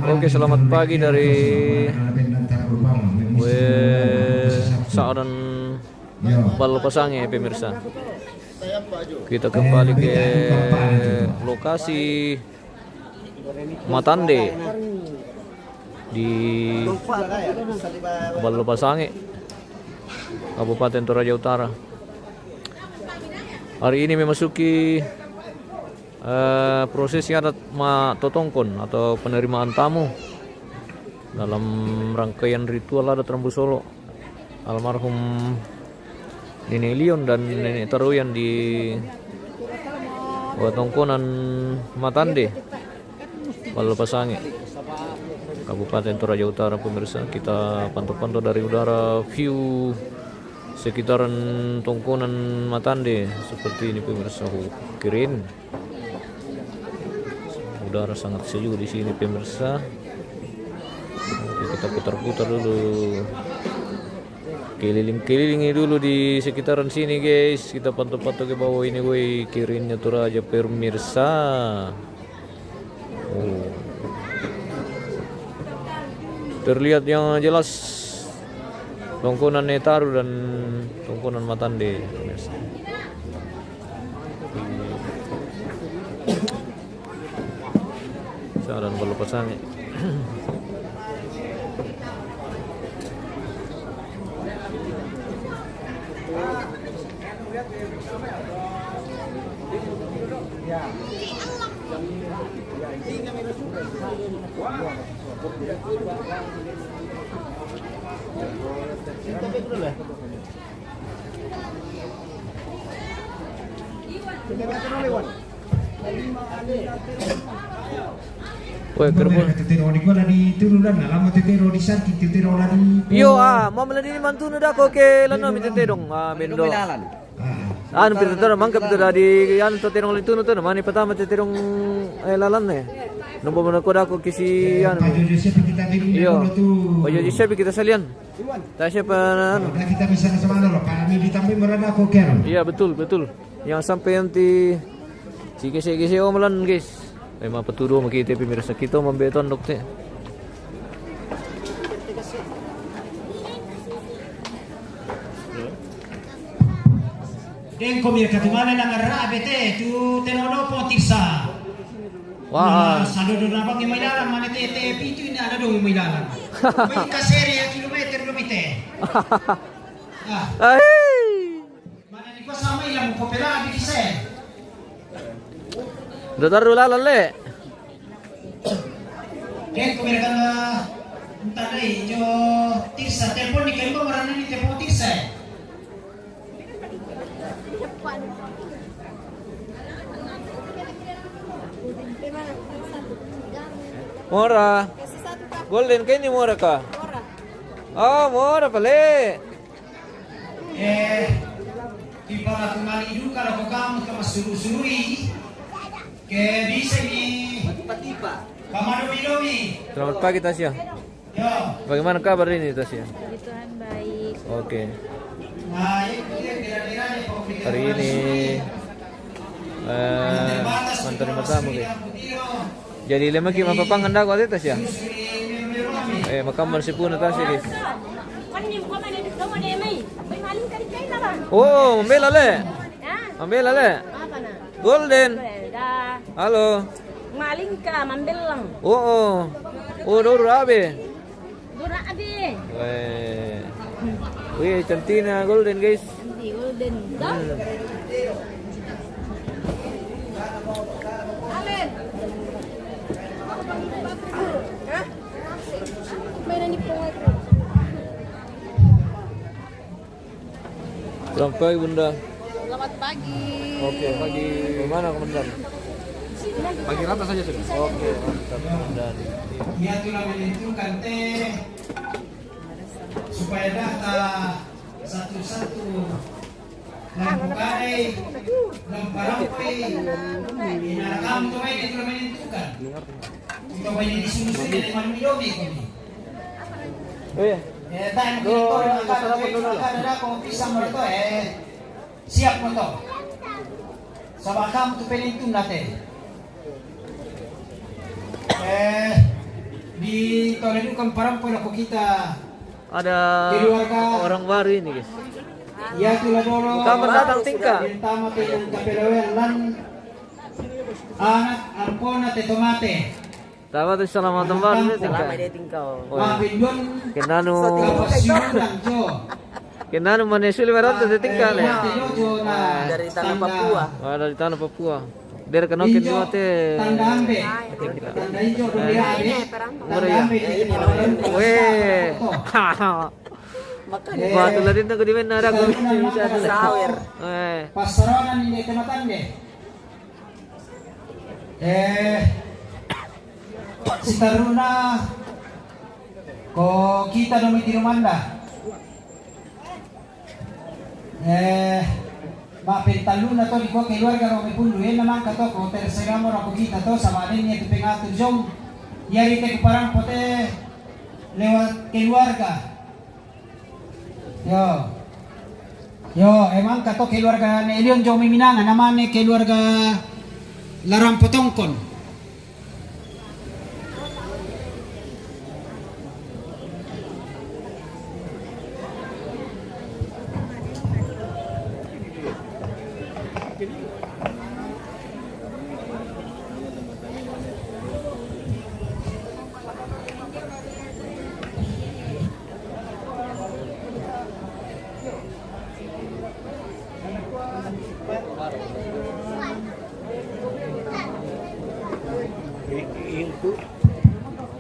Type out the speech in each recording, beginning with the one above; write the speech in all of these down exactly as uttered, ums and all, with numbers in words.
Oke, selamat pagi dari Wesaan Bal Pasange, pemirsa. Kita kembali ke lokasi Matande di Bal Pasange, Kabupaten Toraja Utara. Hari ini memasuki eh, prosesi adat ma totongkon atau penerimaan tamu dalam rangkaian ritual adat Rambu Solo almarhum Nenek Lion dan Nenek Taroyan di Wetongkonan Matande, Bal Pasange, Kabupaten Toraja Utara, pemirsa. Kita pantau-pantau dari udara view sekitaran Tongkonan Matande seperti ini, pemirsa. Uh, keren. Udara sangat sejuk di sini, pemirsa. Oke, kita putar-putar dulu. Keliling-kelilingi dulu di sekitaran sini, guys. Kita pantau-pantau ke bawah ini, woi, kerennya Toraja, pemirsa. Oh. Terlihat yang jelas Tongkonan Netaru dan Tongkonan Matande, pemirsa. Saran kalau pasangi. Woi, kerbau. Iyo, ah, mau melani ini mantunu dako ke lano mi tetedong, ah, bendo. Anu, pito tedong, mangka pito dari, anu, to tedong lintunu to, mani pertama tetedong, eh, lalan, eh. Nombo mana ko dako kisi, anu. Iyo. Pajo di siapa kita salian. Tak siapa, anu. Kita bisa ke sana loh, Pak. Ini ditambahin berada kok, Ken. Iya, betul, betul. Yang sampai nanti si kese-kese omelan, guys. Memang petuduh sama kita, pemirsa, kita membeton dok te. Dengko mi katumane nang arra abete tu tenono potisa. Wah. Sadodo nabang mai dalan mane te te pitu ini ada dong mai dalan. Mai kasere ya kilometer dua mite. Ah. Ai. Mana ni ko sama yang ko pela bikise. Dotar dulu lalan le. Ken ko mereka na entah dai jo tirsa telepon ni kemba marana ni telepon tirsa. Mora. Golden ka ini mora ka? Oh, mora pale. Eh, tipa la kumali duka la ko kamu ka masuru-surui. Ke bisa ni. Pamado bilomi. Selamat pagi, Tasya. Bagaimana kabar ini, Tasya? Puji Tuhan, baik. Oke. Hari ini, eh, mantan matamu, oke. Jadi, lemaki mapapangan dako, ate, Tasya? Eh, makamban si puna, Tasya, guys. Oh, mambela le. Mambela le. Golden. Halo. Malingka, mambellang. Oo. Oh, doro abe. Doro abe. Weh. Wih, cantiknya Golden, guys. Cantik Golden. Hmm. Alen. Hah? Mainan di punggung. Selamat pagi, Bunda. Selamat pagi. Oke, pagi. Bagaimana, Komandan? Pagi rata saja sudah. Oke, mantap, Komandan. Iya, tuh namanya itu kan teh supaya data satu-satu. Lampu kadai, lampu rampoi, ini rekam tuh main itu namanya itu kan. Itu main di sini sudah jadi malu di dobi kami. Oh iya. Eh, tanya mungkin kau dengan kata, kau bisa mereka, eh, siap mereka. Sama kamu tuh pengen itu nanti. Eh, Lalu kan parampo na ko kita. Ada keluarga orang baru ini, guys. Ya, tu la dolo. Kapan datang tingka? Pertama dengan kapelawean lan anak ampona te tomate. Tama tu selamat datang baru ni tingka. Ramai dia tingkau. Oh, ya. Kenanu. Kapasiuran jo. Kenanu mane suli maranta te tingka le. Dari tanah Papua. Oh, dari tanah Papua. Biar kena kedua te. Tanda ambe. Tanda injo do dia de. Tanda ambe. Weh. Wah, tu ladin aku di mana ada aku. Sawer. Eh. Passaronan ini tematande. Eh. Sitaruna ko kita domi tirumanda. Eh, ma pentalluna to dikua keluarga ro mai pundu, enna mangka to ko terserah mo ro ko kita to, sama adanya tu pengatur jong. Yari te kuparampo te lewat keluarga. Yo. Yo, emang ka to keluarga ne Elion jong miminanga, namane keluarga Larampo Tongkon.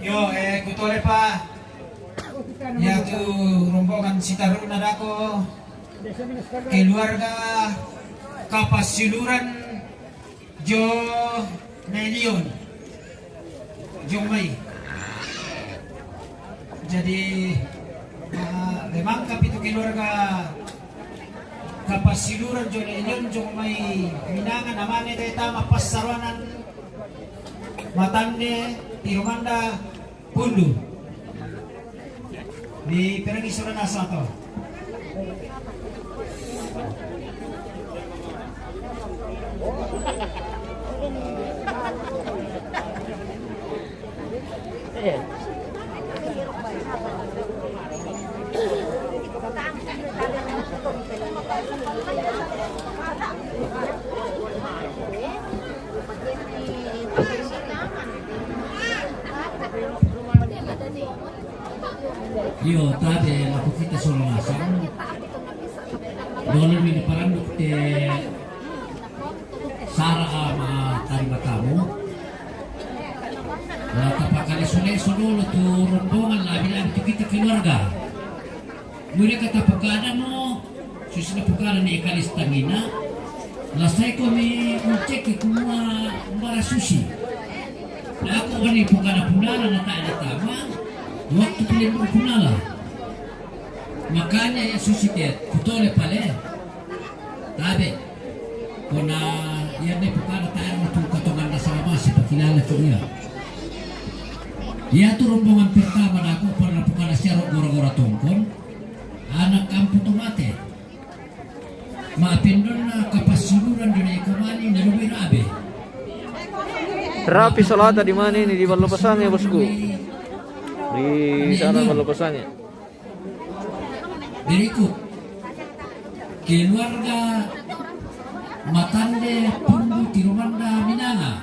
Yo, eh, kutole pa. Ya tu rombongan sitaruna dako. Keluarga Kapasiluran jo Nelion. Jong mai. Jadi, ah, memang kapitu keluarga Kapasiluran jo Nelion jong mai minanga namane te tama passaronan matande tirumanda Pundu. Di perang Isra Nasato. Io, tabe la ko kita solo ngasang. Dolo mi ni paranduk te sara ama tari matamu. La tapakaleso-leso dolo tu rombongan, labi-labi tu kita keluarga. Mure kata pukada mo, susi na pukada ni ekalis tangina. La sai ko mi uncek kumua mbara susi. Aku bani pukada punala na ta na tama. Waktu pile punala. Makanya ya susi te kutole pale. Tabe. Kona ya ne pukada ta na tu katongan da sama si pakilala tu ya. Ya tu rombongan pertama na aku pernah pukada siaro gora-gora tongkon. Anak kampu tomate. Ma pendonna kapasiluran dina ikamani na lubai rabe. Rapi salata di mana ini? Di Ballo Pasang ya, bosku. Di sana Ballo Pasang ya. Berikut keluarga Matande Pundu Tirumanda Minanga.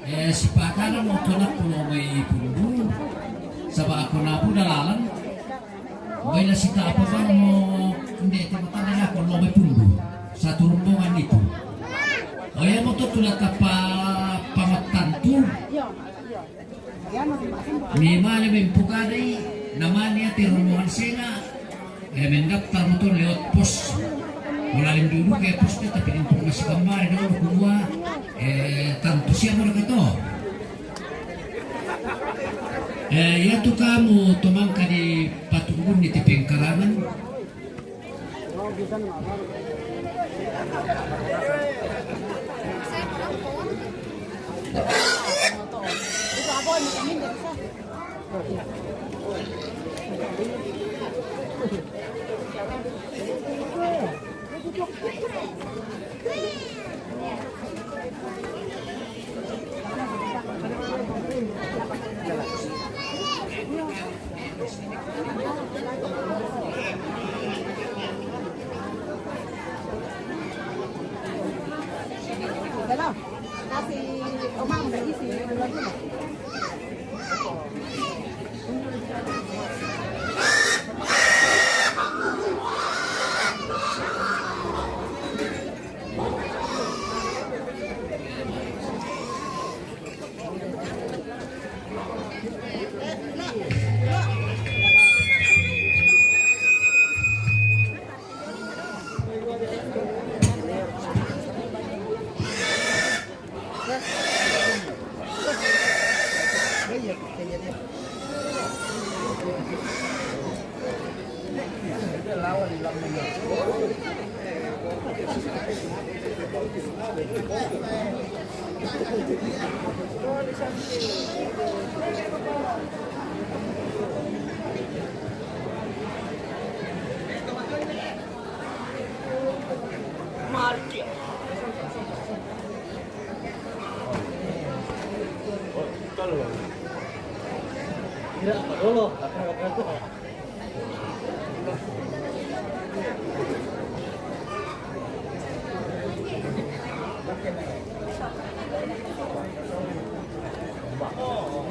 Eh, sipakana mo tona kulo mai pundu, saba ako na buda lalang. Bai na sita apa bang mo, inde te matanda na kulo mai pundu. Satu rombongan itu. Oh ya, mo to tula tapa pamat tantu. Ni mane men pukadai, namanya te rombongan sena. Eh, mendaftar mo to lewat pos. Mo laleng dulu ke pos te, tapi untuk masih kembali dulu kedua. Eh, tantu siapa mereka to? Eh, ya tu kamu tomangka di patunggun di tepeng karangan.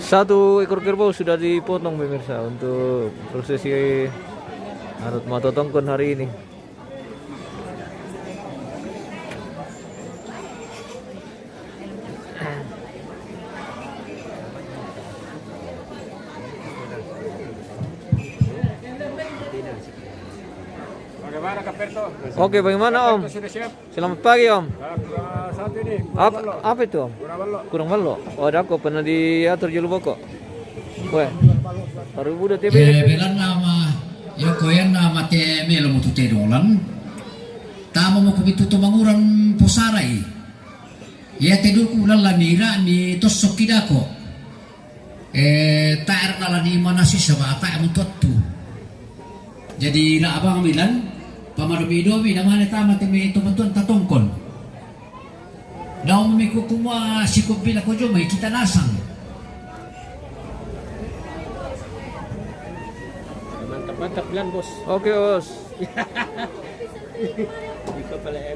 Satu ekor kerbau sudah dipotong, pemirsa, untuk prosesi Adat Mato Tongkon hari ini. Bagaimana, Kak Perto? Oke, bagaimana, Om? Kak Perto sudah siap? Selamat pagi, Om. Satu ini. Apa itu, Om? Kurang ballo. Oh, ada kok pernah diatur julu boko. Weh. Baru udah tiba. Eh, belan nama. Yo koyan nama te melo mutu te dolan. Tama mo kubitu to manguran posarai. Ya te duku lala ni ra ni tosok kidako. Eh, ta'er nala ni manasi saba ta'er mutuattu. Jadi, la abang milan, pamadomi-domi namane tama temi tomatuan tatongkon. Daung mi kukumua sikop bila ko jomai kita nasang. Mantap, mantap, bilang, Bos. Oke, Bos. Iko pala ya.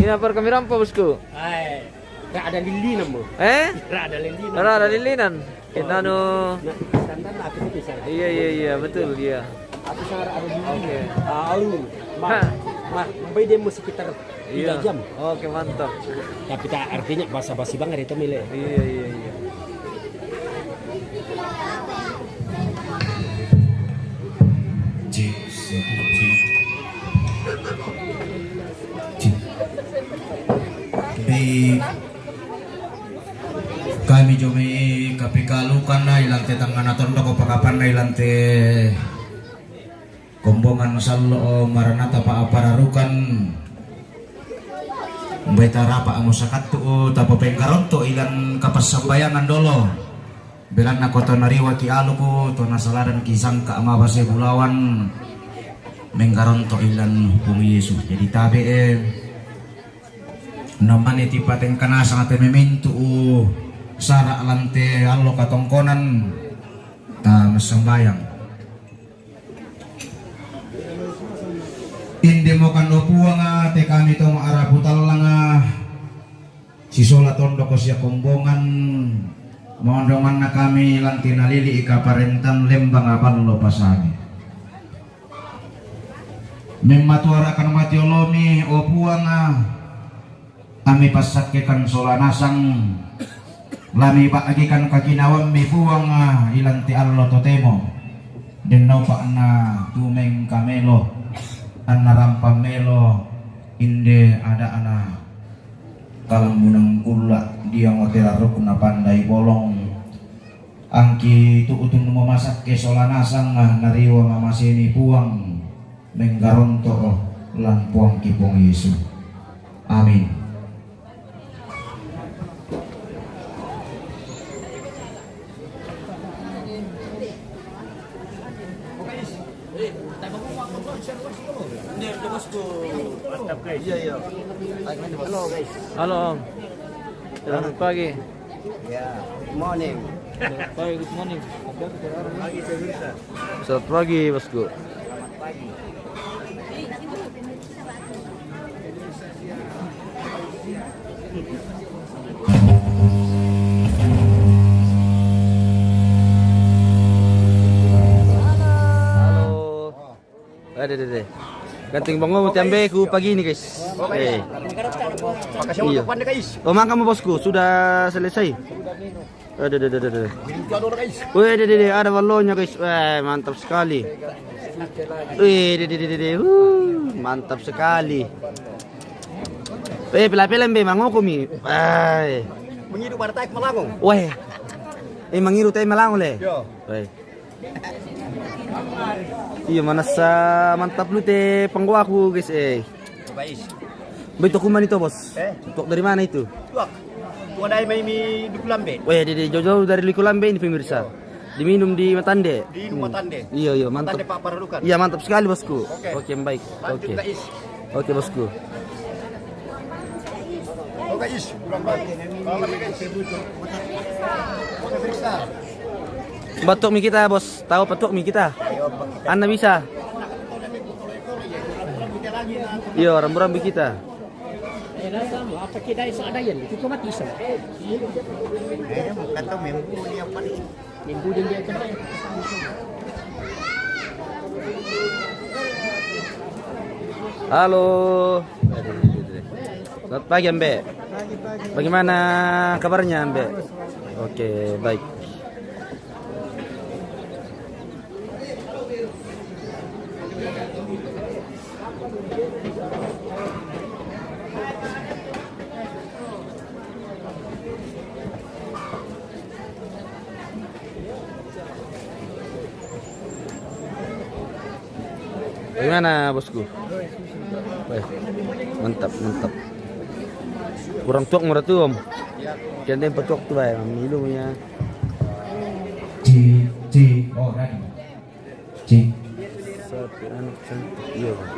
Ina par kami rampa, Bosku. Ai. Ra ada lilinan, Bos. Eh? Ra ada lilinan. Ra ada lilinan. Kita anu. Nah, standar lah, aku tuh bisa. Iya, iya, iya, betul, iya. Aku sangat ada lilinan. Oke. Au. Mah, mah, bai demo sekitar tiga jam. Oke, mantap. Tapi tak artinya basa-basi banget itu, Mile. Iya, iya, iya. Cik, satu, cik. Cik. Baik. Kami jomai kapikalukan na ilante tangana tondok pakapan na ilante Kombongan sallo, o, maranata pa apararukan. Mbai tarapa mo sakattu, o, tapapengkaronto ilan kapassambayangan dolo. Belanna ko to nariwaki aluku, to nasaladanki sangka mabase bulawan. Mengkaronto ilan Puang Yesu. Jadi tabe, e, namane tipatengka nasang te mementu, o, sara lante allo katongkonan. Ta massambayang. Indemo kan, o Puang, a, te kami to ma'rapu tallang, a, sisola tondok sia Kombongan, maondonganna kami lan tinalili i kaparentan lembang aballo pasami. Memmatuarakan mati olomi, o Puang, a, Ami passakkekan sola nasang, lami ba'gikan kakinawammi Puang, a, ilante allo totemo. Dennaupa na tumeng kamelo, anna rampa melo, inde ada'na kalammunang kulla, diang ote larukna pandai bolong. Angki tu'tun memasakke sola nasang, a, nariwa mamaseni Puang. Menggaronto lan Puangki Puang Yesu. Amin. Halo, Om. Selamat pagi. Ya, good morning. Selamat pagi, good morning. Selamat pagi, Bosku. Halo. Ade, ade, ade. Ganting bongo, tiambe ku pagi ini, guys. Eh. Iya. Oh, makan, Bosku, sudah selesai. Ade, ade, ade, ade. Wih, ade, ade, ade, ada balonnya, guys. Wah, mantap sekali. Wih, ade, ade, ade, ade. Huh, mantap sekali. Eh, pela-pela mbe mangoko mi. Ai. Mangidu pada tai malango. Weh. Eh, mangidu tai malango le. Yo. Weh. Iyo, manasa mantap lu te panggoaku, guys, eh. Coba is. Betul kuman itu, Bos. Eh? Tok dari mana itu? Tuak. Tuak dari mai mi Dukulambe. Weh, dia, dia jauh-jauh dari Dukulambe ini, pemirsa. Diminum di Matande. Di Matande. Iya, iya, mantap. Matande Pak Paralukan. Iya, mantap sekali, Bosku. Oke. Oke, baik. Lanjut, oke. Guys. Oke, Bosku. Oke, is, kurang baik. Kalau lagi, guys. Batuk mi kita, Bos. Tahu batuk mi kita? Anda bisa. Iya, rambu-rambu kita. Eh, dah sama. Apa kita iso ada yang itu cuma iso. Eh, bukan tuh memang dia apa nih? Halo. Selamat pagi, Ambe. Bagaimana kabarnya, Ambe? Oke, baik. Bagaimana, Bosku? Weh, mantap, mantap. Kurang tuak murah tu, Om. Kian dia petuak tu, bae, minumnya. Ci, ci, oh, tadi. Cik. Sapi anak cantik, iya, Bang.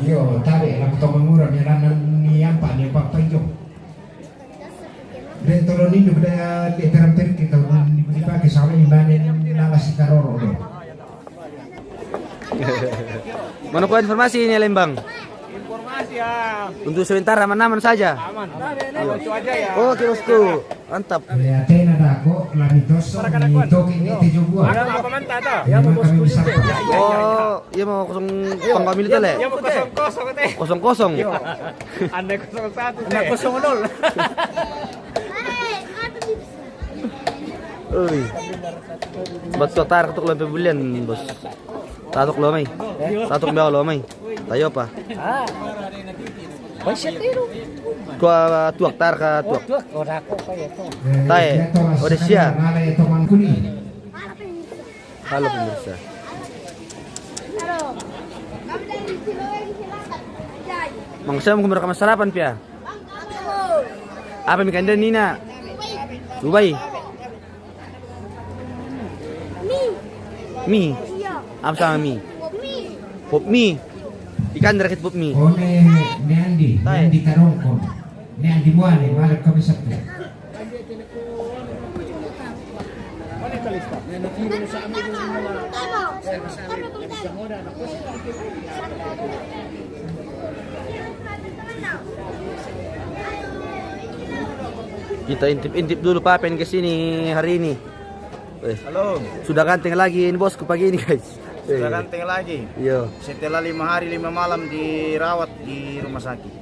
Iyo, tabe, nak to mangura ni lanan ni ampa ni ampa panjo. Den tolong ni beda de terampil kita ni beli pakai sama imbane nala si karoro do. Mana ko informasi ini, Lembang? Informasi ya. Untuk sementara aman-aman saja. Aman. Aman, itu aja ya. Oke, Bosku. Mantap. Ya, tena dako, lami toso, mi toki ni tejo gua. Apa mantap, ta? Ya, mau kami bisa. Oh, iya, mau kosong, pangkami itu, le? Ya, mau kosong-kosong, teh. Kosong-kosong. Iya. Anda kosong satu, teh. Anda kosong nol. Oi. Betul, tar ketuk lampe bulan, Bos. Tatok lo mai. Tatok biau lo mai. Tayo pa. Ah. Bai siya tiro. Tua tuak tar ka tuak. Tuak, ora ko kaya to. Tae. Ode sia. Halo pemirsa. Mang Sam kumur ka masarapan pia. Apa mi kandani na? Dubai. Mi. Mi. Iya. Apa sama mi? Pop mi. Pop mi. Ikan dari pop mi. Oh, ne, ne Andi, ne Andi Tarongkon. Ne Andi Muane, malam kami Sabtu. Kita intip-intip dulu Papen ke sini hari ini. Eh, halo. Sudah ganteng lagi ini bosku pagi ini, guys. Sudah ganteng lagi. Iya. Setelah lima hari, lima malam dirawat di rumah sakit.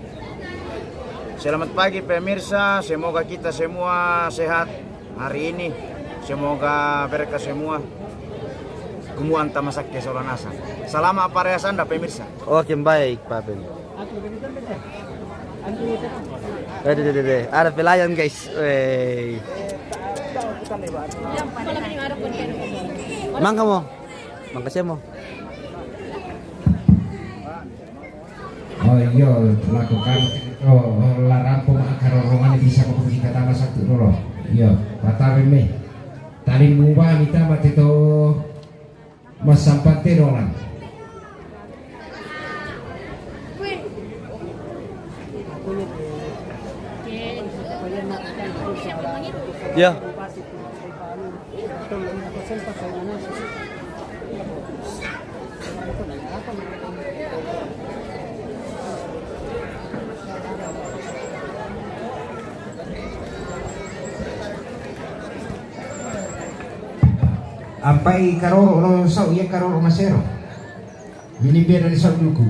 Selamat pagi pemirsa, semoga kita semua sehat hari ini. Semoga berkah semua. Kumuan tamasak ke solanasa. Salama apa reasanda pemirsa. Oke, baik, Papen. Aduh, aduh, aduh, aduh. Ada pelayan, guys. Wey. Mang kamu? Mang kasih mau? Oh iya, lakukan itu. Larampo makarorongan bisa kok kita tambah satu dulu. Iya, patah me. Tadi mubah kita mati to. Mas sampai te dolan. Ya. Ampai karoro lo sau iya karoro masero. Mini beda di sau duku.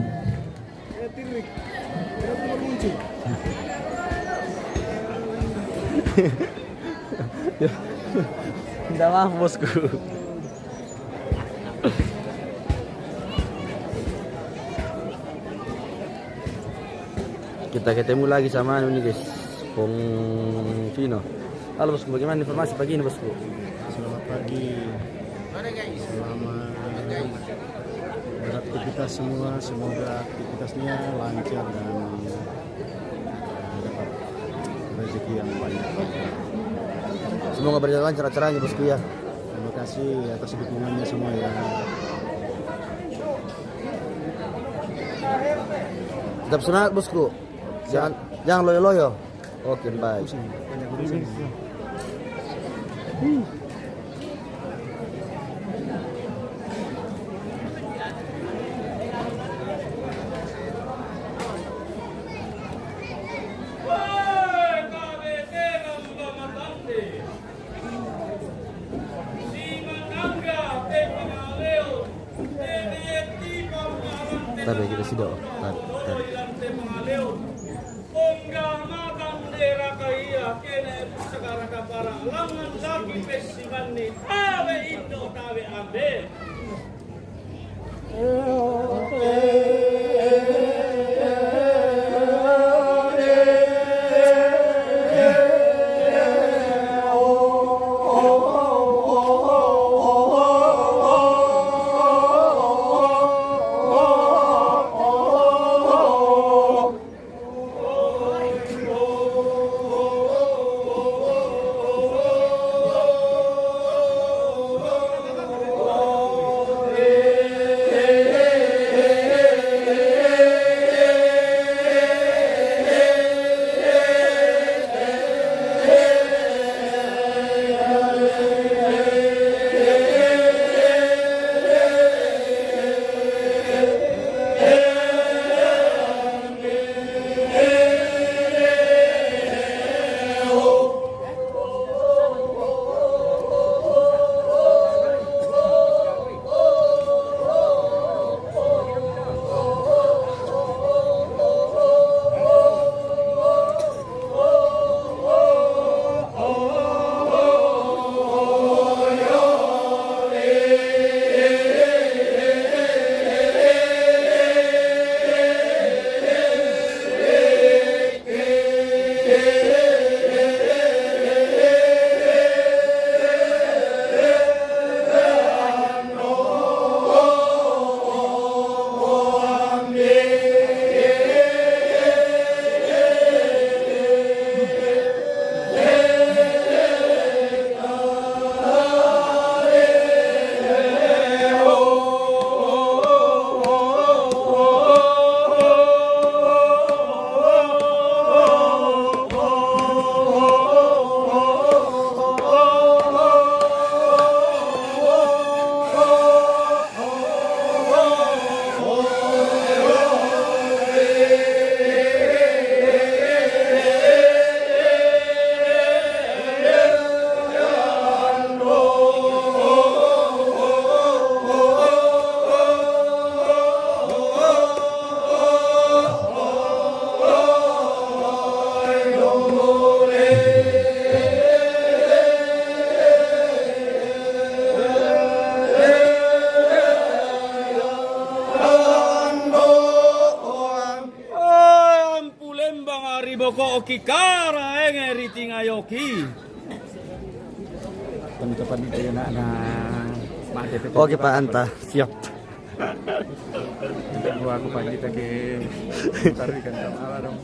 Minta maaf bosku. Kita ketemu lagi sama anu nih, guys. Pong Vino. Halo, Bosku, bagaimana informasi pagi ini, Bosku? Selamat pagi. Selamat beraktivitas semua. Semoga aktivitasnya lancar dan dapat rezeki yang banyak. Semoga berjalan lancar acaranya, Bosku, ya. Terima kasih atas dukungannya semua, ya. Tetap semangat, Bosku. Jangan, jangan loyo-loyo. Oke, baik. Pusing, banyak urusan. Tabe kita sido. Tabe, tabe. Ongga matang de raka ia kene pusaka raka para langan lagi pesimanni tabe indo tabe ambe. Ai, ampu lembang ari boko oki kara enge ritingayoki. Kami kapan itu ya, nak, nak. Oke, Pak Anta, siap. Gua aku pagi tak ke tarikan sama dong.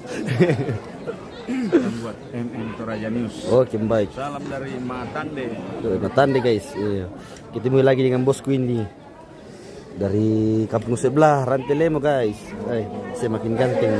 Salam buat M M Toraja News. Oke, baik. Salam dari Matande. Tuh, Matande, guys. Iya. Ketemu lagi dengan bosku ini. Dari kampung sebelah, Rantelemo, guys. Eh, semakin ganteng.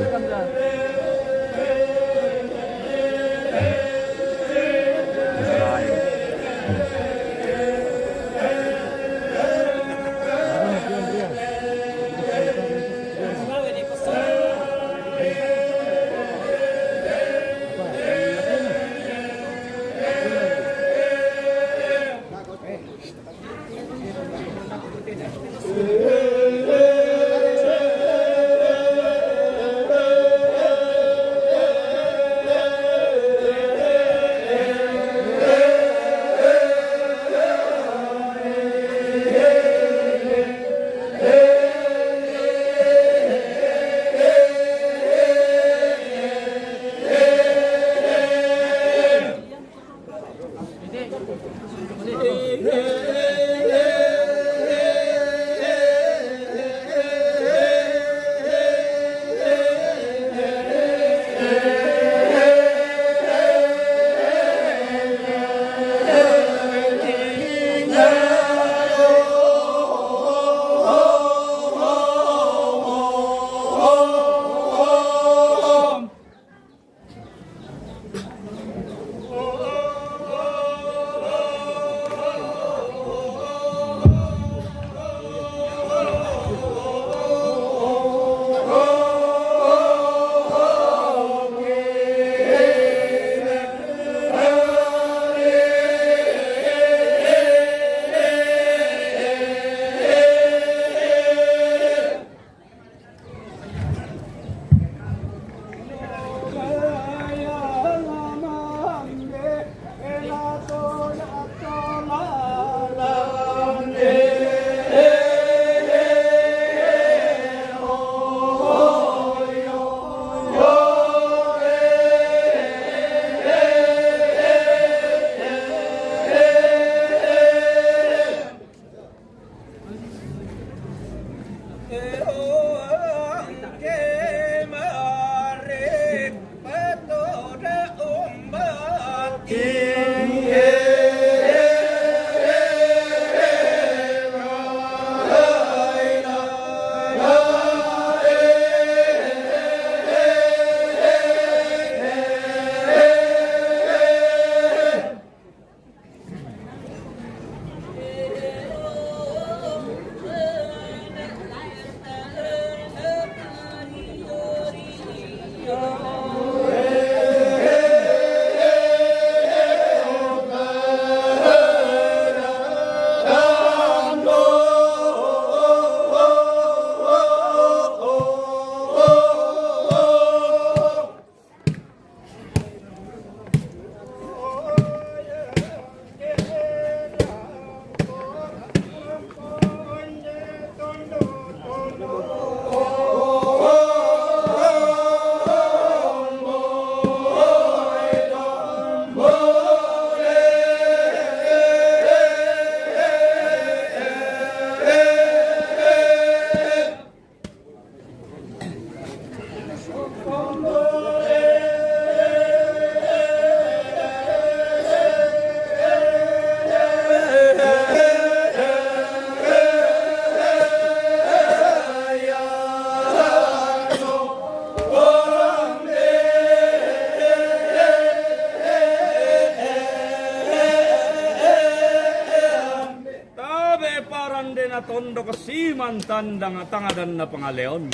Tondok Siman Tandang Tangadan na Pangaleon.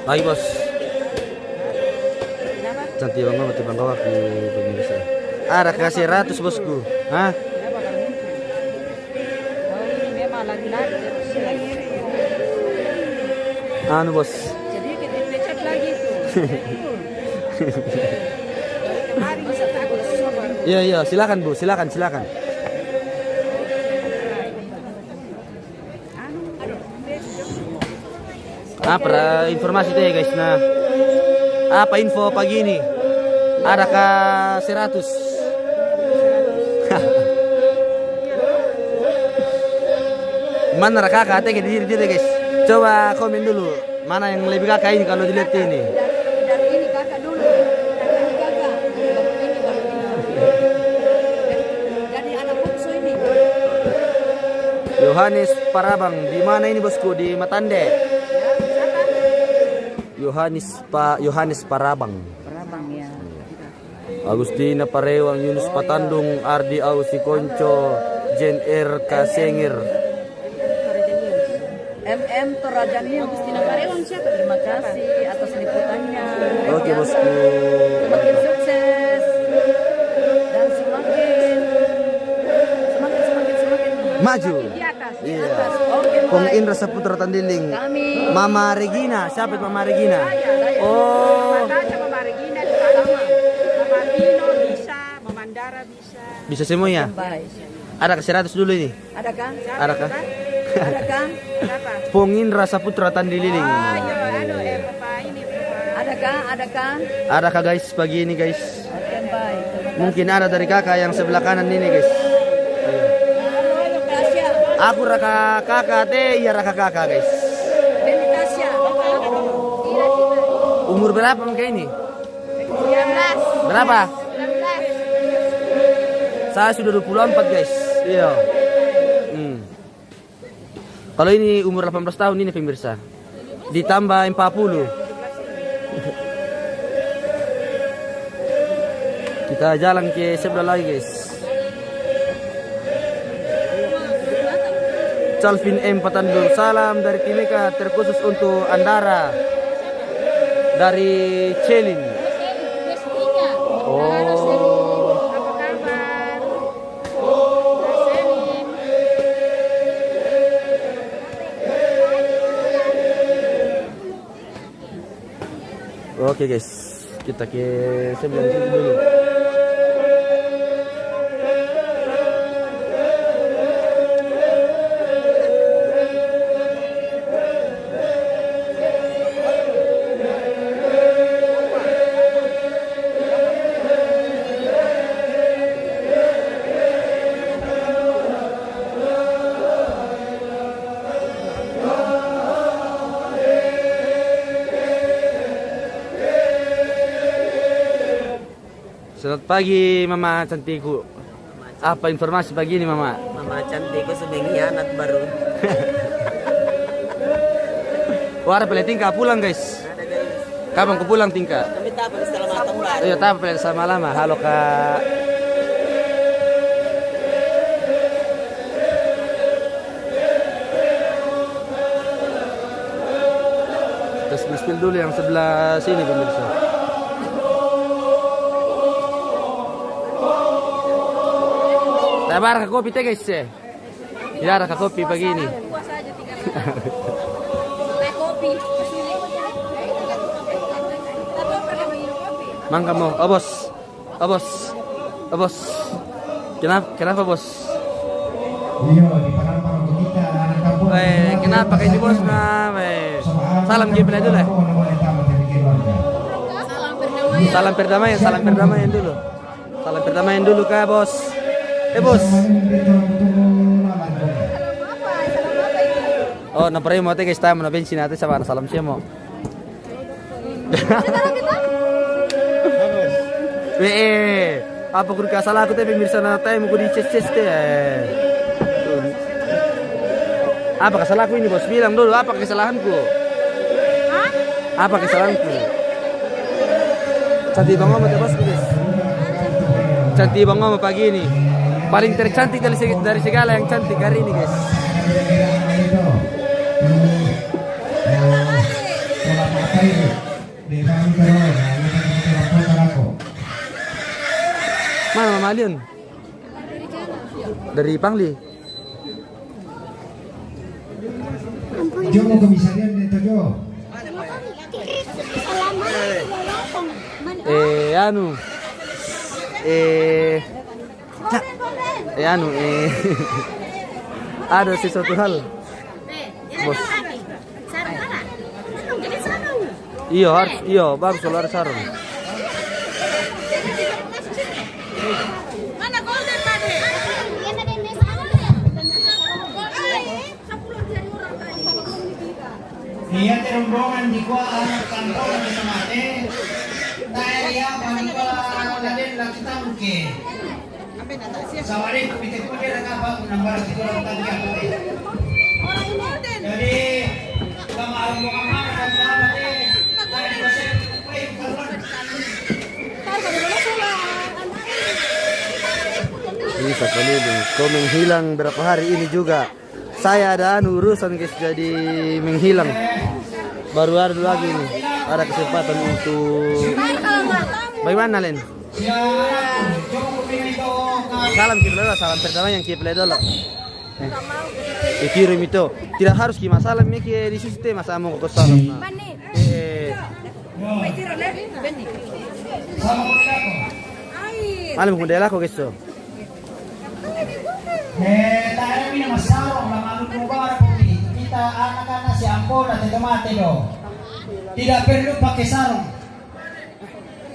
Hai, Bos. Kenapa? Cantik banget, cantik banget di pemirsa. Ada kasih ratus, Bosku. Hah? Kenapa kalau muncul? Oh, ini memang lagi-lagi terus. Anu, Bos. Jadi kita pecat lagi itu. Kemarin bisa takut semua. Iya, iya, silakan, Bu, silakan, silakan. Apa informasi teh, guys? Nah, apa info pagi ini? Adakah seratus? Mana kaka teh diri diri, guys? Coba komen dulu. Mana yang lebih kaka ini kalau dilihat ini? Dari, dari ini kaka dulu. Dari ini kaka. Baru ini, baru ini. Jadi anak bungsu ini. Yohanes Parabang, di mana ini, Bosku? Di Matande. Ya, siapa? Yohanes Pa-, Yohanes Parabang. Parabang, ya. Agustina Parewang, Yunus Patandung, Ardi Ausi Konco, Jen R Kasengir. M M Toraja News. Agustina Parewang siapa? Terima kasih atas liputannya. Oke, Bosku. Semakin sukses dan semakin, semakin, semakin, semakin maju. Di atas, di atas. Oke, Pong baik. Indra Saputra Tandiling. Kami. Mama Regina, siapa itu Mama Regina? Saya, saya. Oh. Mama Tasha, Mama Regina, Mama Tino, Lisa, Mama Andara, Bisa. Bisa semuanya? Baik. Ada ke seratus dulu ini? Ada kah? Ada kah? Ada kah? Siapa? Pong Indra Saputra Tandililing. Ah, iya, anu, eh, Bapak ini, Bapak. Ada kah? Ada kah? Ada kah, guys, pagi ini, guys? Oke, baik. Mungkin ada dari kakak yang sebelah kanan ini, guys. Halo, Tasya. Aku raka kakak, teh, iya raka kakak, guys. Deni Tasya. Umur berapa mereka ini? Sembilan belas. Berapa? Sembilan belas. Saya sudah dua puluh empat, guys. Iya. Hmm. Kalau ini umur delapan belas tahun ini, pemirsa. Ditambah empat puluh. Kita jalan ke sebelah lagi, guys. Calvin M Patandung, salam dari Timika, terkhusus untuk Andara dari Celin. Oh. Oke, guys, kita ke sebelah situ dulu. Selamat pagi, Mama cantikku. Apa informasi pagi ini, Mama? Mama cantikku sudah mengkhianat baru. Wah, ada pele tingkah pulang, guys. Ada, guys. Kapan ku pulang tingkah? Kami tak pernah selama tahun baru. Iya, tak pernah selama lama. Halo, Kak. Tes spill dulu yang sebelah sini, pemirsa. Lebar ke kopi teh, guys, eh. Ya, ada kopi pagi ini. Teh kopi. Mangga mau, oh, bos. Oh, bos. Oh, bos. Kenapa, kenapa, bos? Iya, di Padang Parang kita, anak kampung. Weh, kenapa kayak ini, bos? Nah, weh. Salam G P L dulu, ya. Salam perdamaian, salam perdamaian dulu. Salam perdamaian dulu, kak, bos. Eh, bos. Oh, na pare mo te guys, tayo mo na bensin natin sa para salam siya mo. Weh, eh. Apa ku kasalaku te pemirsa, na time ku di ces-ces te, eh. Apa kasalaku ini, bos? Bilang dulu, apa kesalahanku? Apa kesalahanku? Cantik Bang Oma te, bosku, guys. Cantik Bang Oma pagi ini. Paling tercantik dari seg-, dari segala yang cantik hari ini, guys. Mana Mama Alien? Dari Pangli. Yo mau komisarian de to yo. Eh, anu. Eh, ca-, eh, anu, eh. Ada sesuatu hal. Bos. Iyo, harus, iyo, bagus kalau ada sarung. Iya, te rombongan di kuah anak kantor di mate. Tae ya, panikwa laden laki tangke. Sawari ku pite puje raka apa nambah kita orang tadi apa te. Jadi, sama rombongan mana dan mana te. Tae kose, eh, karuan. Bisa keliling. Kau menghilang berapa hari ini juga? Saya ada anu urusan, guys, jadi menghilang. Baru ada lagi ini. Ada kesempatan untuk bagaimana, Len? Salam kipele dolo, salam pertama yang kipele dolo. Eh, eh, kirim itu. Tidak harus ki masalah, meke di situ te masalah mau ke salam. Nah. Eh, malam kundela ko, guys, so. Eh, tayo ini masarong na malukubar ko ni. Kita anak-anak si Angkol na tayo mate do. Tidak perlu pakai sarung.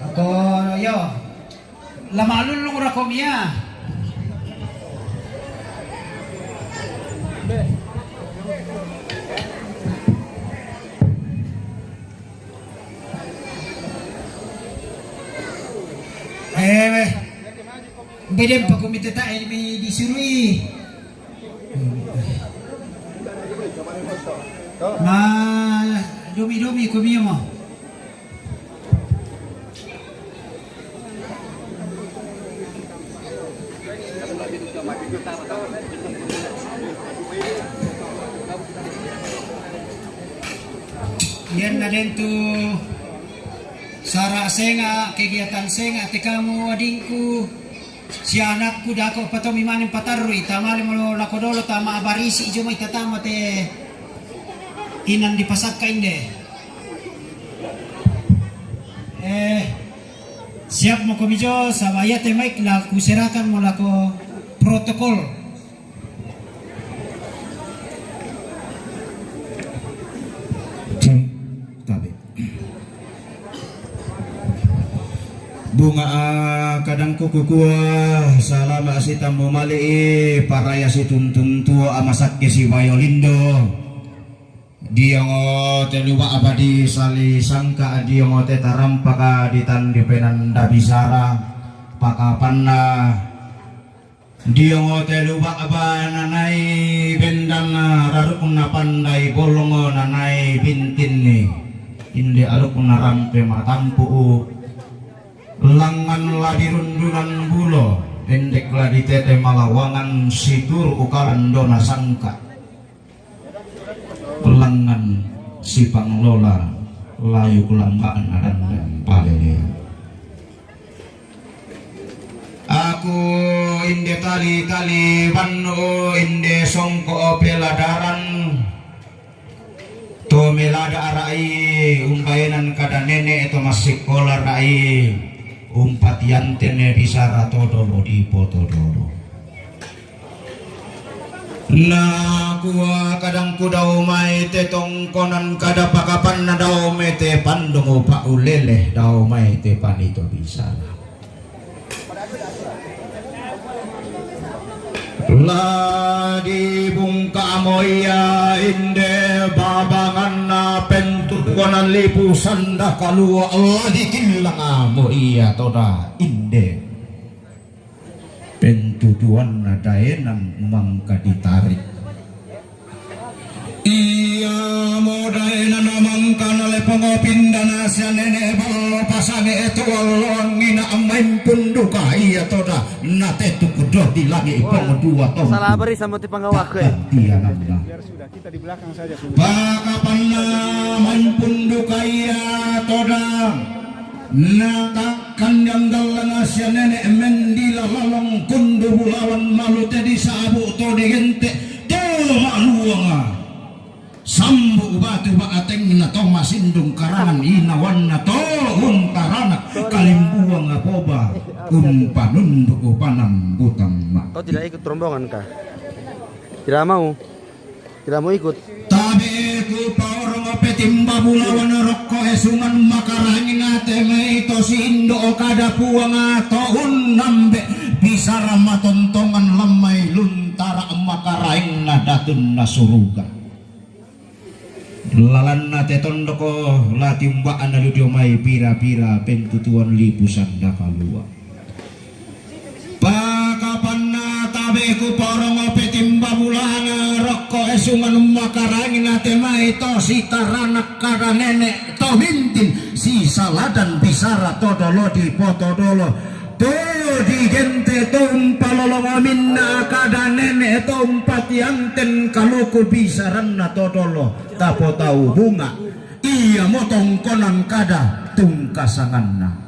Ako, yo. Lama lulu ko na ko miya. Eh, beden pa kumita ta, eh, mi disurui. Ma, domi-domi kumio mo. Yan na din to. Sara senga, kegiatan senga, te kamu adingku, si anakku dako patomi maning patarrui, tamale mo lako dolo, tama barisi jo mai tatama te inan di pasakka inde. Eh, siap mo komi jo, sama iya te mic na kuserakan mo lako protokol. Cek, tabe. Bunga, ah, kadangku kukua, salama sitammu mali'i, paraya situntun tua, amasakke si Bayolindo. Diongo te luba abadi sali sangka, diongo te tarampaka ditandi penanda bisara, pakapanna. Diongo te luba ba nanai bendang rarukna pandai bolongo nanai bintinni. Inde alukna rampe matampu'u. Langngan la dirundunan bulo, endek la ditete malawangan situru ukalan dona sangka. Langngan sipanglola layu kulambaan adandan palele. Aku inde tali-tali bannu, inde songko peladaran. To melada arai umbaenan kada nene to massikola rai umpatiantene bisara todo lo dipo todo lo. Nakua kadangku dao mai te tongkonan kada pakapanna dao mai te pandongo pa ulele dao mai te panito bisara. La dibungka mo ia inde babanganna pentukona lipu sanda kalua la dikillang mo ia toda inde. Pentutuanna daenan mangka ditarik. Iya mo daenan mangka nalepongo pindana sia nene ballo pasange tu alloangi na maimpun duka iya toda natetuk do di langi pong dua tong. Salah beri sama ti pangawaku, eh. Tiananna. Kita di belakang saja. Pakapanna maimpun duka iya toda. Natakkan dianggallang sia nene mendila lalong kundu bulawan malute di sabu to digente to maluanga. Sambu batu ba atengna to masindung karangan inawanna to untaranak kalimbuang apoba umpanunduk upanambutang ma. Kau tidak ikut rombongan kah? Tidak mau. Tidak mau ikut. Tabe ku paorong ope timba bulawan rokko esungan makaraing nate mai to sindo kada puang to unnambe bisara matontongan lemmai luntara makaraing na datunna suruga. Lalanna te tondoko la tiumba analudio mai pira-pira pentutuan lipu sanda kalua. Pakapanna tabe ku porong ope timba bulana rokko esungan makaraing nate mai to sitaranak kada nene to bintin sisaladan bisara to dolo di poto dolo to digente to umpalolongo minna kada nene to umpatianten kaluku bisaranna to dolo tapo tau bunga iya motongkonan kada tungkasanganna.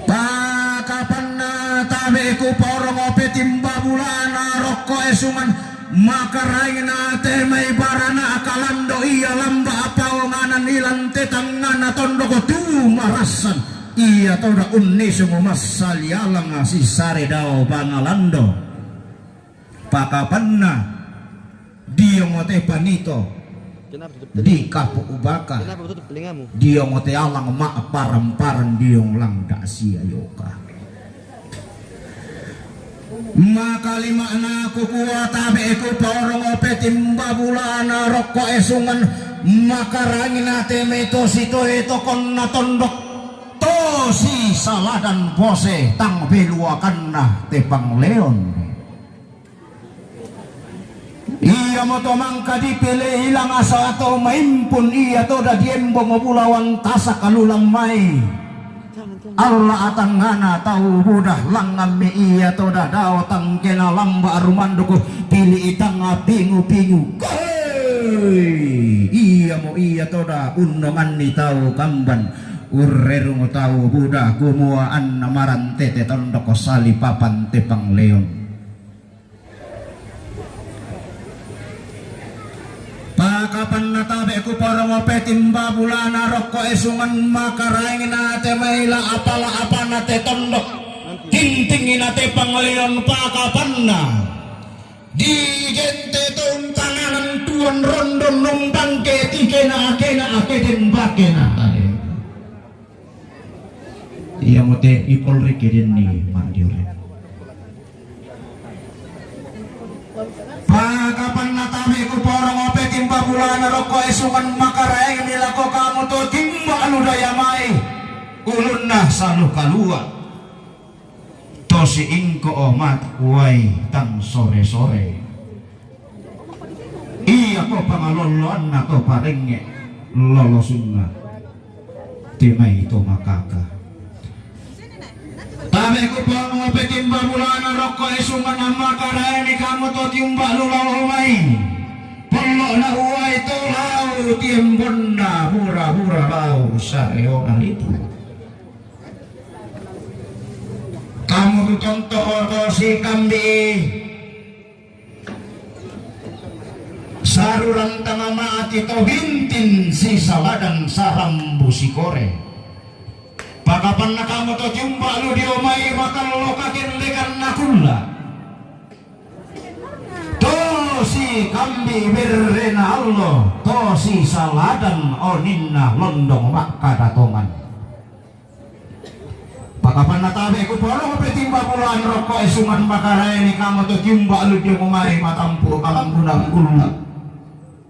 Pakapanna tabe ku porong ope timba bulana rokko esungan makaraing nate mai barana akalando iya lamba apaonganan ilan tetangana tondoko tu marassan iya toda unnisung massali alang sisare dao bangalando. Pakapanna diongote panito di kapu ubaka diongote alang ma parang-parang diong langda sia yoka. Makalimana kukua tabe ku porong ope timba bulana rokko esungan makaraing nate mai to sitoe tokonna tondok to sisaladan pose tang beluakanna tepang leon. Iya moto mangka dipele ilang asa to maimpun iya toda diembong bulawan tasak kalulang mai. Alla atangana tau buda langammi iya toda dao tangkena lamba rumanduk pili itanga pingu-pingu. Koi iya mo iya toda unnonganni tau kamban urrerung tau buda kumua anna marantete tondoko salipapan tepang leon. Pakapanna tabe ku porong ope timba bulana rokko esungan makaraing nate maila apala apana te tondok tinting nate pangleon pakapanna digente tong tanganan tuan rondo nombang ke tikena akena akeden bakena. Iya mote ipolri kedenni mandiore. Pakapanna tabe ku porong ope timba bulana rokko esungan makaraing milako kamu to timba anu daya mai ulunna salu kalua. Tosi ingko o mat kuai tang sore-sore. Iya ko pangalolloanna to parenge lolosunna. Timai to makaka. Tabe ku porong ope timba bulana rokko esungan makaraini kamu to timba lulau mai. Pollo na uai to lau tiembonna bura-bura lau sareo alitu. Kamu tu contoh oto si kambi. Sarurang tanga mati to bintin si saladan sarambu sikore. Pakapanna kamu to jumba lu dio mai makallo kakendekan nakulla. To si kambi berrena allo to si saladan oninna londong makkadatongan. Pakapanna tabe ku poro pe timba bulan rokko esungan makaraeni kamu to timba lu dio mai matampu kalambunan kulla.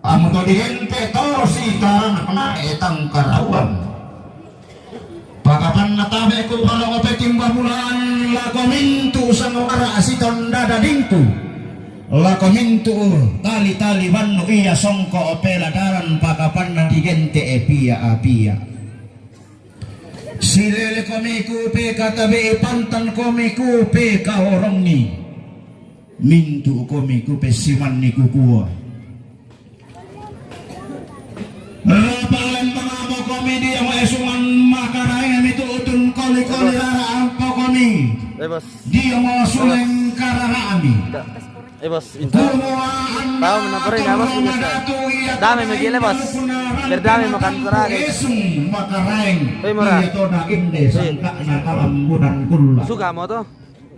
Kamu to diente to si tarana kena etang karawan. Kapanna tabe'ku baro'o pe timba bulaan lako mintu' sangwara' sitonda dagingku, lako mintu' tali-tali bannu iya songko' peladaran pakapanna tigente'e pia-pia. Silelekomi kupekatabe'i, pantankomi kupekaorongi. Mintu'komi kupessimanni kukua. Rapalembang amokomi dio maesungan makaraeng mitu'tun koli-koli rara ampokomi. Eh, bos. Dio masuleng karara'mi. Eh, bos, intu. Tahu menapa ini, bos? Damai magile, bos. Biar damai makan terakhir. Esung makaraeng. Eh, murah. Iya toda inde sangka'na kalambunan kulla. Suka mo to?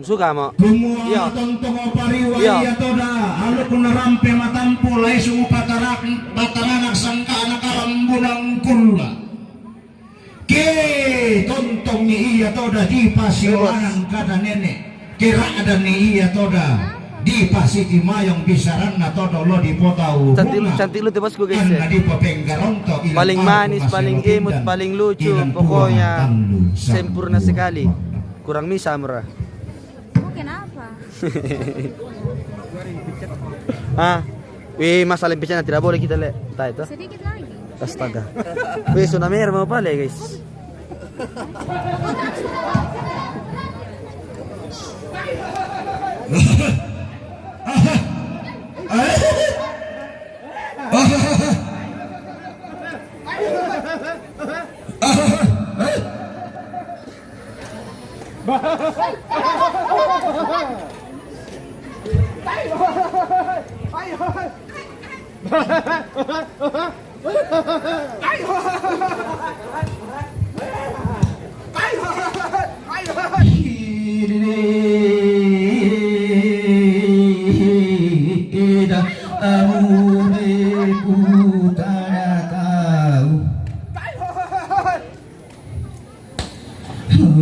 Suka mo? Kumua iya. Tontong pariwa iya toda, alukna rampe matampu laisung patarak-, pataranak sangka'na kalambunan kulla. Ke tontongi iya toda dipasiolanan kada nene', ke ra'danni iya toda dipasitimayong bisaranna todo lo dipotau. Cantik, bunga. Cantik lu tuh, bosku, guys, ya. Anna dipapenggaronto ilang. Paling manis, paling imut, paling lucu, pokoknya sempurna sekali. Kurang misa, murah. Kamu kenapa? Hah? Wih, masalah pecah tidak boleh kita le. Entah itu. Sedikit lagi. Astaga. Wih, zona merah mau balik, guys.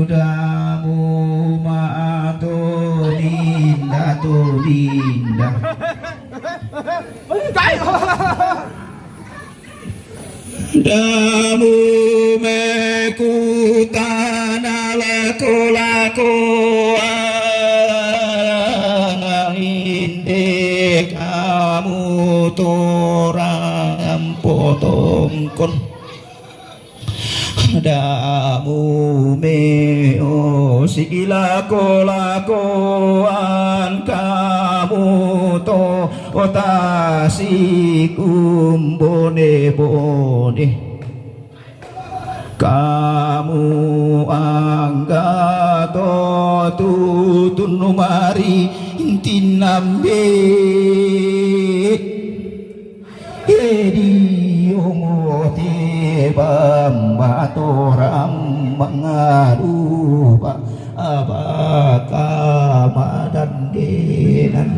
Damu ma to minda, to minda. Damu mekutana lako-lakoan, inde kamu torang potongkon. Damu meo silako-lakoan kamu to, o tasikum bone-bone. Kamu angga to tutun mari tinambe. Edi ongote bamba torang mangaruba abaka madandenan.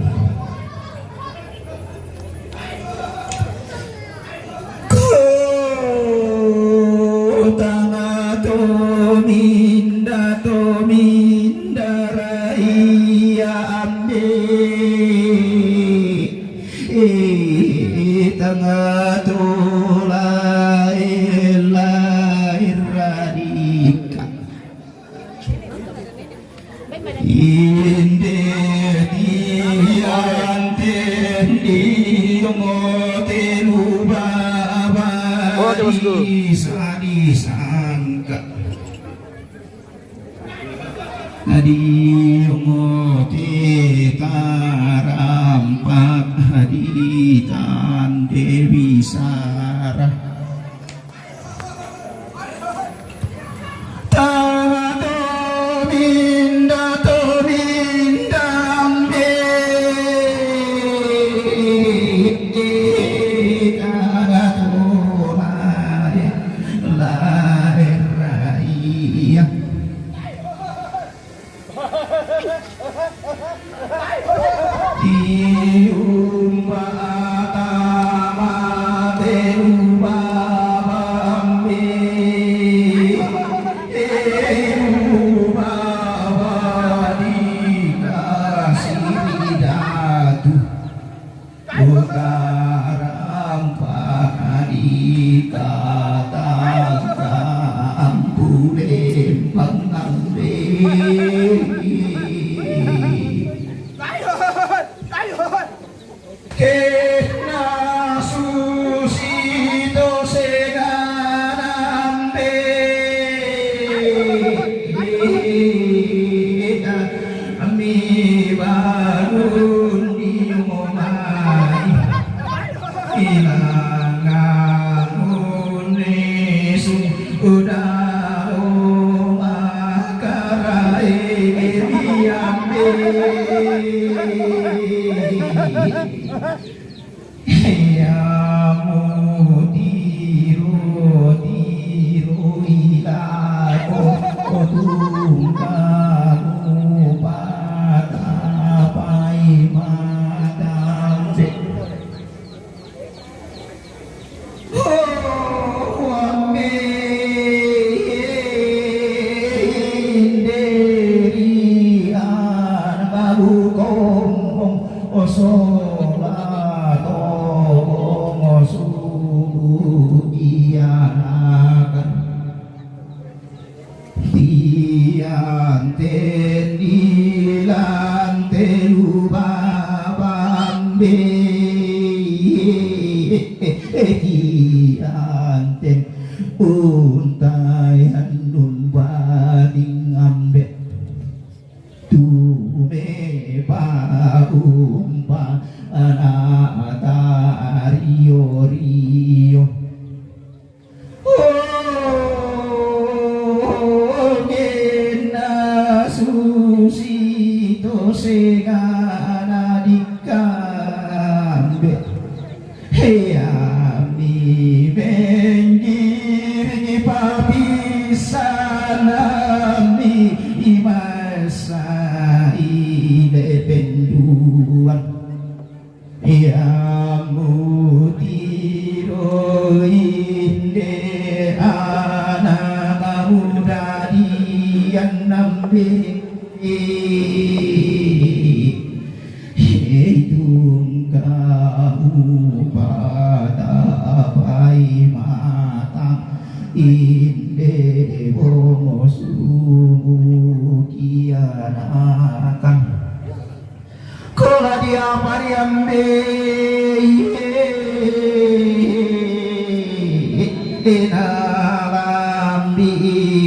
Kotana to minda, to minda raia ambe. Tangatola ella irradika. Inde tianten di ongote luba. Oke, bosku. Sadisangka. Adi ongote tarampak, adi tande bisara. Tama to minda, to minda ambe. Tama to mare, lare raia. Tiumba tama teumba. Ilangan muni sudah rumah karai diambil. Ya mutiru tiru ilako tungkamu patapai matambe. Tiang tendilan telu babambe. Tiang ten untai handun baning ambe. Tume paumpa ana tario rio. Oh, genna susito sengana dikambe. Heami menggiri papissanami imassa ile penduan. Iya mutiro inde anak muda dian nambe. Hitung kamu pada pai mata inde bomo sumu kianakan. Kola dia pariambe inalambi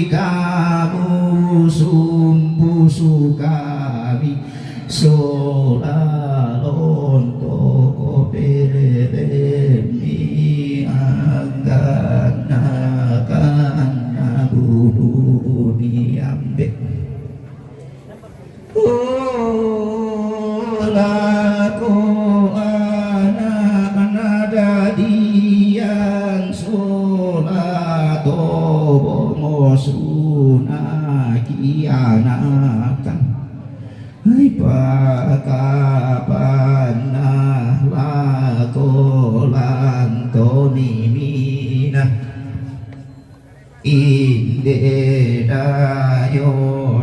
kamu sumpu sukami sola lonto ko pelelemi angganakan bumi ambe. Lako anak nadadian sola tobo mosuna kianakan. Hai pakapanna lako lanto mimina. Inde dayo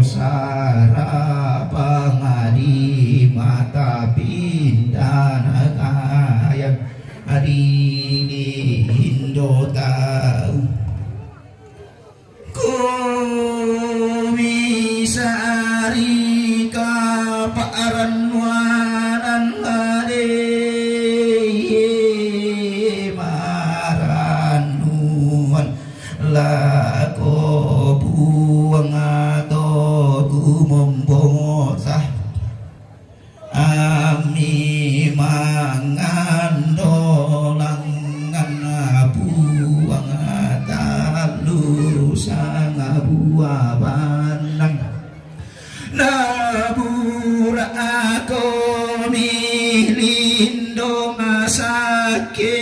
sara pangadi mata pindan kayang adini indo tau. Kumisari kaparannuanan ade marannuan. Lako buang atau ku membongosah. Ami mangan dolangan buang talu sang buah banang. Nabura ako milindo masake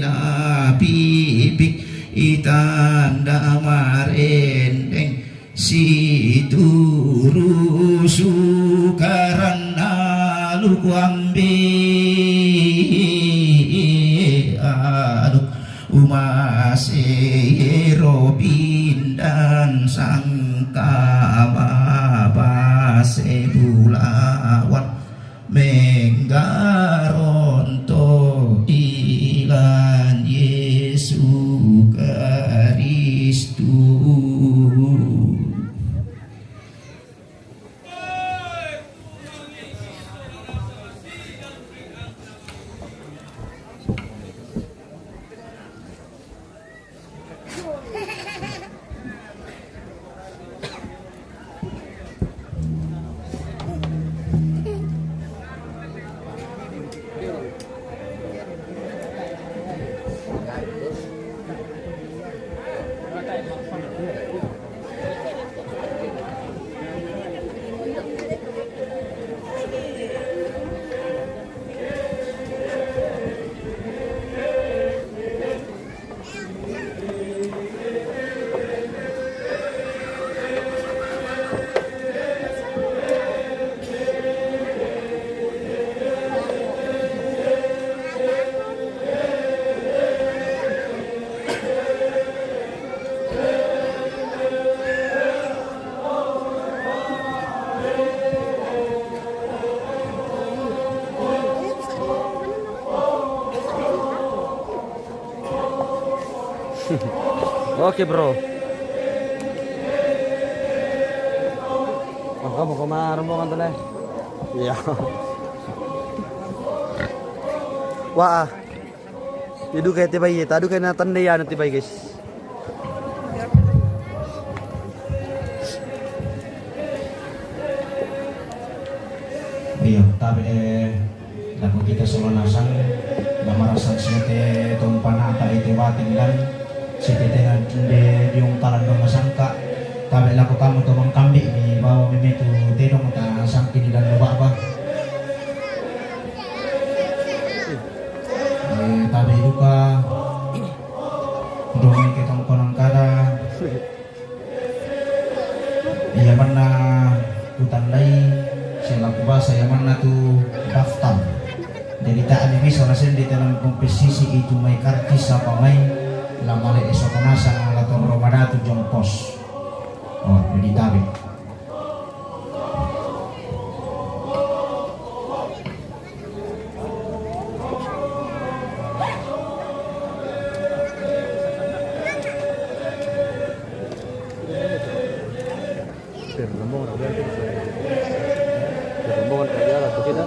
napipik itanda marendeng situru sukaran alu kuambi alu umase ro pindan sangka mabase bulawan. Menggaronto ilan Yesu Karistu. Oke, bro. Maka mau kemana rombongan tuh, Leh? Iya. Wah. Tidu kayak tiba iya, tadu kayak natan deh ya nanti baik, guys. Iya, tapi eh, laku kita solo nasang, na marasang sete tompanata ite bating dan sete tena de diung talan dong masangka, tapi laku kamu to mangkambi ni bawa mimitu tedong ta sangki di dan lupa apa. Eh, tabe duka, dong ke tongkonan kada. Iya manna kutandai selaku basa iya manna tu daftar. Jadi tak ada bisa rasen di dalam komposisi itu mai karcis apa mai lamale esok nasa ala torro madatu jongkos. Oh, jadi tabe. Rombongan kerja lah tuh kita.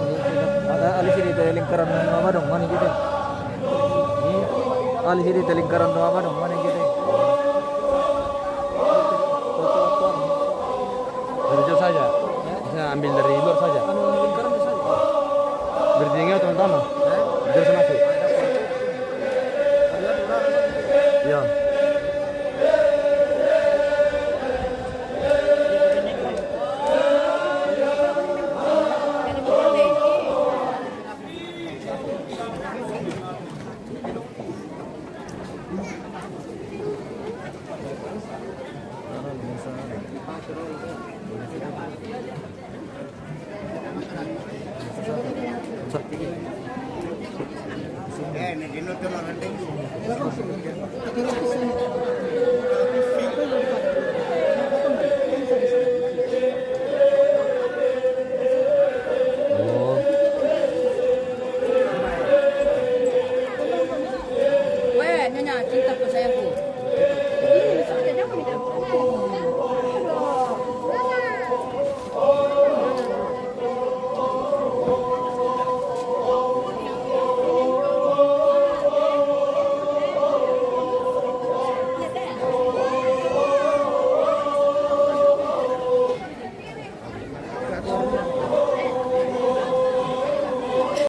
Ada ahli sini dari lingkaran apa dong? Mana gitu? Ahli sini dari lingkaran apa dong? Mana gitu? Dari jauh saja. Saya ambil dari luar saja. Anu, lingkaran saja. Berdirinya teman-teman. Jauh sana sih. Ya.